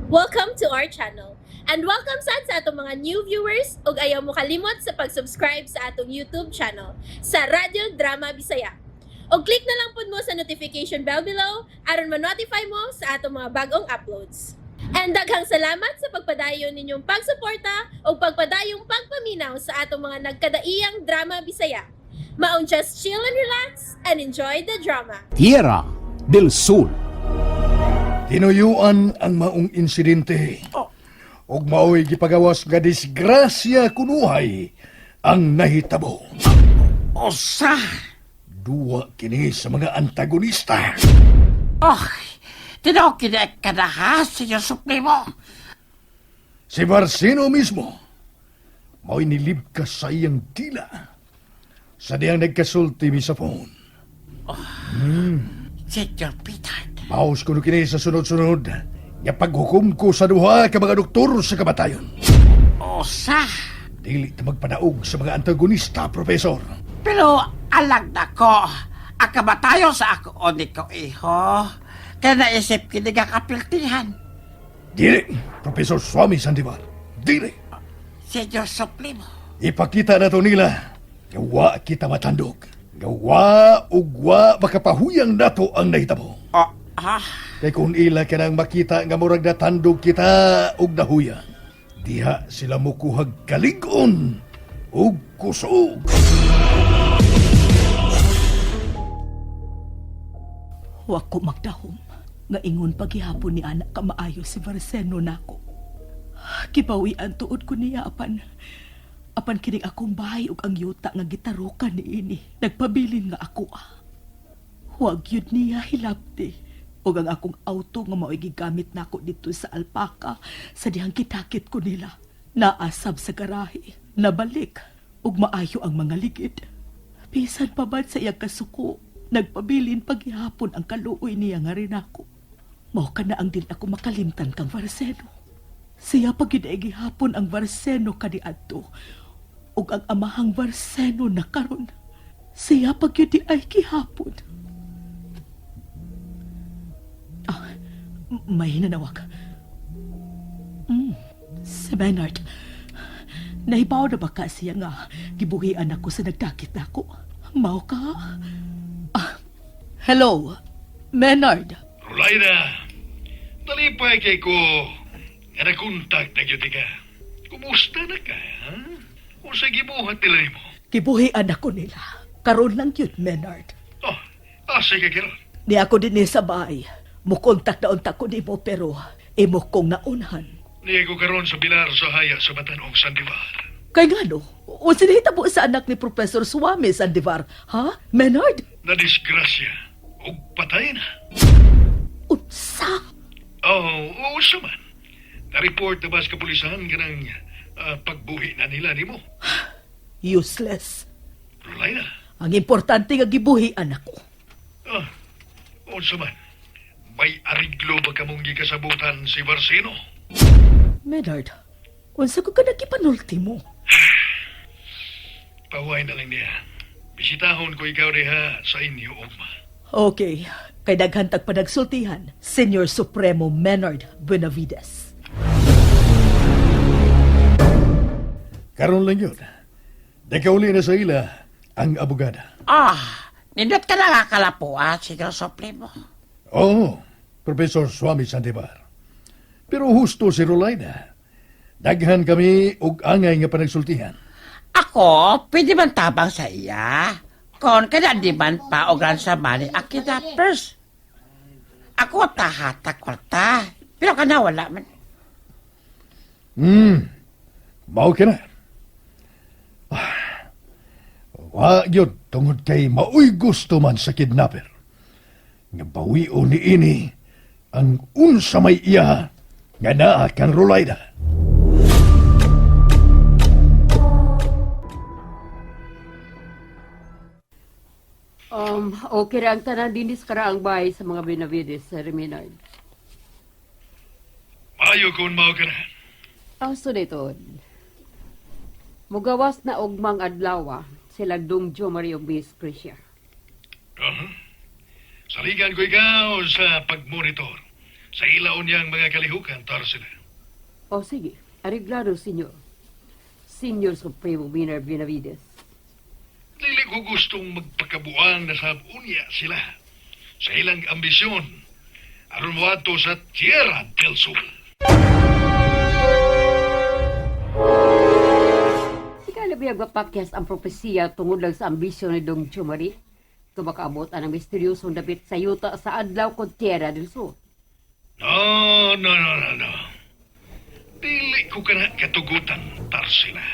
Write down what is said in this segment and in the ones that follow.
Welcome to our channel. And welcome sad sa atong mga new viewers ug ayaw mo kalimot sa pag-subscribe sa atong YouTube channel sa Radyo Drama Bisaya. Og click na lang pud mo sa notification bell below aron ma-notify mo sa atong mga bagong uploads. And daghang salamat sa pagpadayon ninyong pagsuporta ug pagpadayong pagpaminaw sa atong mga nagkadaiyang drama Bisaya. Maong just chill and relax and enjoy the drama. Tierra del Sol. Tinuyuan ang maong insidente. Ug mao'y gipagawas nga disgrasya kunuhay ang nahitabo. Usa! Duwa kini sa mga antagonista. Oh, tinaw kina ka na ha, Senyor Supremo. Si Barcino mismo mao'y nilibkas sa iyang dila sa diyang nagkasulti mi sa phone. Senyor Peter. Maos kuno kini sa sunod-sunod nga paghukom ko sa duha ka mga doktor sa kamatayon. Usa! Dili ta magpadaog sa mga antagonista, Profesor. Pero alag na ko, ang kamatayon sa ako o ni ko iho. Kaya naisip kini nga kapiltihan. Dili, Profesor Swami Sandivar. Dili. Senyor Supremo. Ipakita na to nila nga wa kita matandog. Nga wa ug wa makapahuyang nato ang nahitabo. Oh, ah, Kay kung ila ka nang makita nga murag natandog kita ug nahuyang, diha sila mukuhag kalig-on ug kusog. Wa ko magdahom nga ingon paghihapon ni anak ka maayo si Varseno nako. Kibawian tuod ko niya apan apan kining akong bahay ug ang yuta nga gitarukan niini. Nagpabilin nga ako ah. Huwag yun niya hilabti. Ug ang akong auto nga mao'y gigamit nako dito sa alpaka sa dihang kitakit ko nila. Naasab sa garahe, nabalik, ug maayo ang mga ligid. Bisan pa man sa iyang kasuko, nagpabilin paghihapon ang kaluoy niya nga rin ako. Mao ka na ang dili ako makalimtan kang Varseno. Siya pag gihapon ang Varseno kaniadto ug ang amahang Varseno na karon. Siya pag ay gihapon. Ah, may hinanawag. Si Bernard. Nahibaw na ba ka siya nga gibuhian ako sa nagdakit nako? Mao ka? Ah, hello, Menard. Rulaida, nalipay kay ko nga nakontak na gyud ka. Kumusta na ka, ha? Unsa gibuhat nila nimo? Gibuhian ako nila. Karon lang yun, Menard. Oh, asa ka karon? Ni ako din sa bahay. Mukontak na unta ko nimo pero imo kong naunhan. Niya ko karon sa Bilar sa Haya sa Batanong Sandivar. Kay ngano, unsa nahitabo sa anak ni Professor Suame Sandivar, ha? Menard? Na disgrasya ug patay na. Unsa? Oh, oo sa man. Na-report na ba sa kapulisan kanang pagbuhi na nila nimo? Useless. Rulaida. Ang importante nga gibuhian ako. Ah, unsa man. May ariglo ba kamong gikasabutan si Barsino? Menard, unsa ko ka nagipanulti mo? Pahuway na lang niya. Bisitahon ko ikaw diha sa inyo, ugma. Okay, kay daghan tag panagsultihan, Senior Supremo Menard Benavides. Karon lang yun. Nakauli na sa ila ang abogada. ah, nindot ka na nga kalapuan, Senyor Supremo. Oo, Professor Swami Sandivar. Pero husto si Rolaida. Daghan kami og angay nga panagsultihan. Ako, pwede man tabang sa iya. Kon kada di man pa o gran sa mani ang kidnappers. Ako tahata kwarta. Pero kana wala man. Mao ka na. Ah, wa gyud tungod kay maoy gusto man sa kidnapper. Nga bawion ni ini ang unsa may iya nga naa kang Rolaida. Okay ra ang tanan dinis karaang bahay sa mga Benavides, Sir Maynard. Maayo kon mao ka na. Aso nito. Mugawas na ugmang adlaw sila Dong Jo Mario Miss Tricia. Uh-huh. Saligan ko ikaw sa pagmonitor Sa ila unyang mga kalihukan, Tarsila. O sige, areglado, senyor. Senyor Supremo Miner Benavides. Dili ko gustong magpakabuang na sab unya sila sa ilang ambisyon aron moadto sa Tierra del Sol. Ikaw na biyag mapakyas ang propesiya tungod lang sa ambisyon ni Dong Chumari. Kumakaabot ang misteryosong dapit sa yuta sa adlaw kon Tierra del Sur. No, no, no, no, no. Dili ko kana katugutan, Tarsila.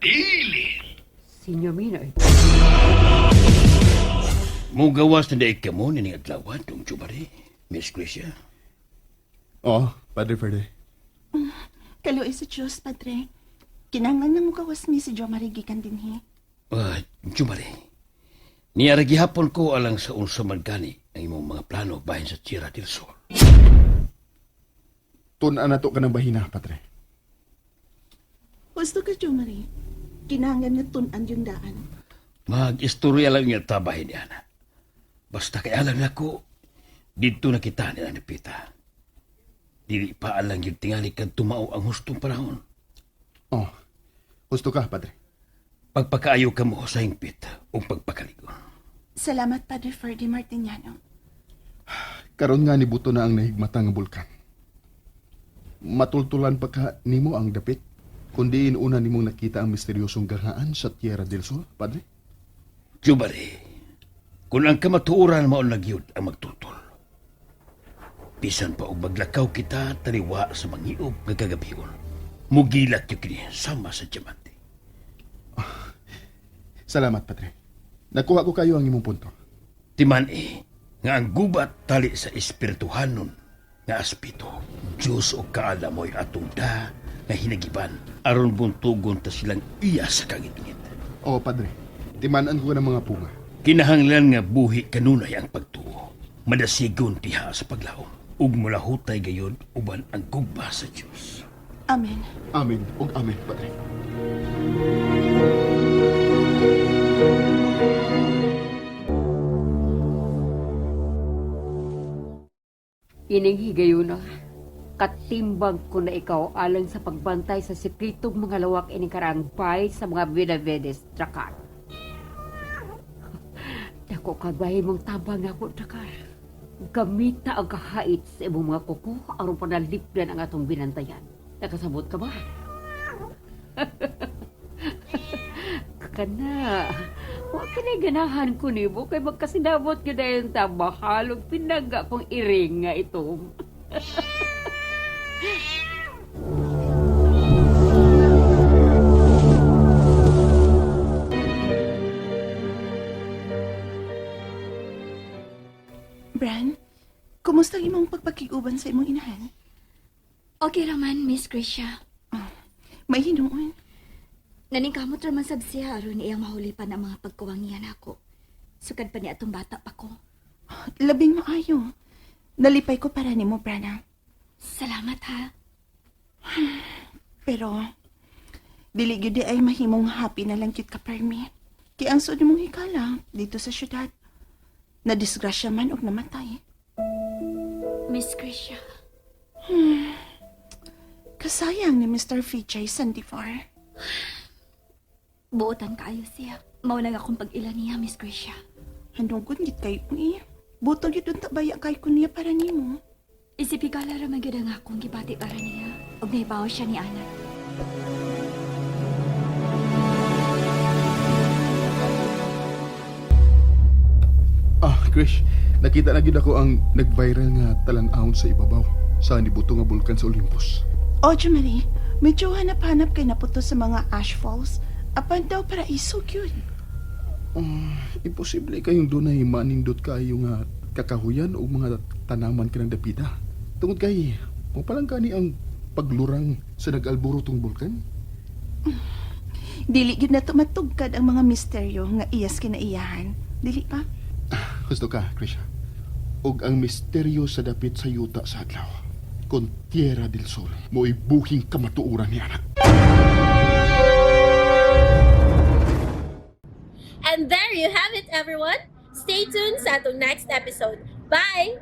Dili. Senyor Miner, Mugawas na daig kamo ni adlaw tong Jumari, Miss Gracia. Oo, Padre Ferde. Kaluoy sa Diyos, Padre. Kinanglan na mukawas mi si Jo Marie gikan dinhi. Ah, Jumari. Niara gihapon ko alang sa unsa man gani ang imong mga plano bahin sa Tierra del Sol. Tun-an na to ka ng bahina, Padre. Gusto ka, Jo Marie. Kinahanglan nga tun-an yung daan. Mag-istorya lang niya tabahin niya na. Basta kay alam nako, dito na kita nila ni Pita. Dili pa alang yung tingali kan tumao ang hustong panahon. Oh, gusto ka, Padre. Pagpakaayo ka mo sa hingpit o pagpakaligon. Salamat, Padre Ferdy Martiniano. Karon nga ni buto na ang nahigmata nga bulkan. Matultulan pa ka nimo ang dapit, kundi inuna nimong nakita ang misteryosong gangaan sa Tierra del Sol, Padre. Jubari, kung ang kamatuoran mao na gyud ang magtultol. Bisan pa og maglakaw kita taliwa sa mangiob nga kagabion. Mugilak gyud kini sama sa diamante. Salamat, Padre. Nakuha ko kayo ang imong punto. Timan eh, nga ang gubat tali sa espirituhanon nga aspito. Diyos o kaalamoy atong da nga hinagiban aron buntugon ta silang iya sa kangitngit. Oo, Padre. Timanan ko ng mga punga. Kinahanglan nga buhi kanunay ang pagtuo. Madasigon diha sa paglaom. Ug mulahutay gayon uban ang gugma sa Dios. Amen. Amen ug amen, Padre. Ining higayuna, katimbang ko na ikaw alang sa pagbantay sa sekretong mga lawak ining karangbay sa mga Benavides, Drakar. Dako kagbahin mong tabang ako, Drakar. Gamita ang kahait sa imong mga kuko aron panalipdan ang atong binantayan. Nakasabot ka ba? Kana, wa kinay ganahan ko nimo kay magkasinabot gyud dayon ta bahalog pinangga kong iring nga itom. Bran, kumusta ang imong pagpakiguban sa imong inahan? Okay raman, Miss Grisha. May hinuon. Naningkamot raman sab siya aron iyang mahulipan ang mga pagkuwang niya nako. Sukad pa ni atong bata pa ko. Labing maayo. Nalipay ko para nimo, Brana. Salamat ha. Pero, dili gyud di ay mahimong happy na lang gyud ka permi. Kay ang suod mong hikala dito sa syudad. Nadisgrasya man og namatay. Miss Grisha. Kasayang ni Mr. Vijay Sandivar. Buotan kaayo siya. Mao lang akong pag-ila niya, Miss Grisha. Handungkod gid kayo ni. Buto gyud unta baya kay ko niya para nimo. Isip higala ra man gyud ang akong gibati para niya. Ug nahibaw siya ni Ana. Ah, Krish, nakita na gyud ako ang nag-viral nga talan-awon sa ibabaw sa nibuto nga bulkan sa Olympus. O, Marie, medyo hanap-hanap kay naputo sa mga ash falls. Apan daw para iso gyud. Imposible kayong dunay manindot kayo nga kakahuyan o mga tanaman kanang dapita. Tungod kay mo palang kani ang paglurang sa nag-alborotong bulkan. Dili gyud na tumatugkad ang mga misteryo nga iyas kinaiyahan. Dili pa? Gusto ka, Krisha. Og ang misteryo sa dapit sa yuta sa adlaw. Kon Tierra del Sol, mo'y buhing kamatuoran ni anak. And there you have it, everyone. Stay tuned sa atong next episode. Bye!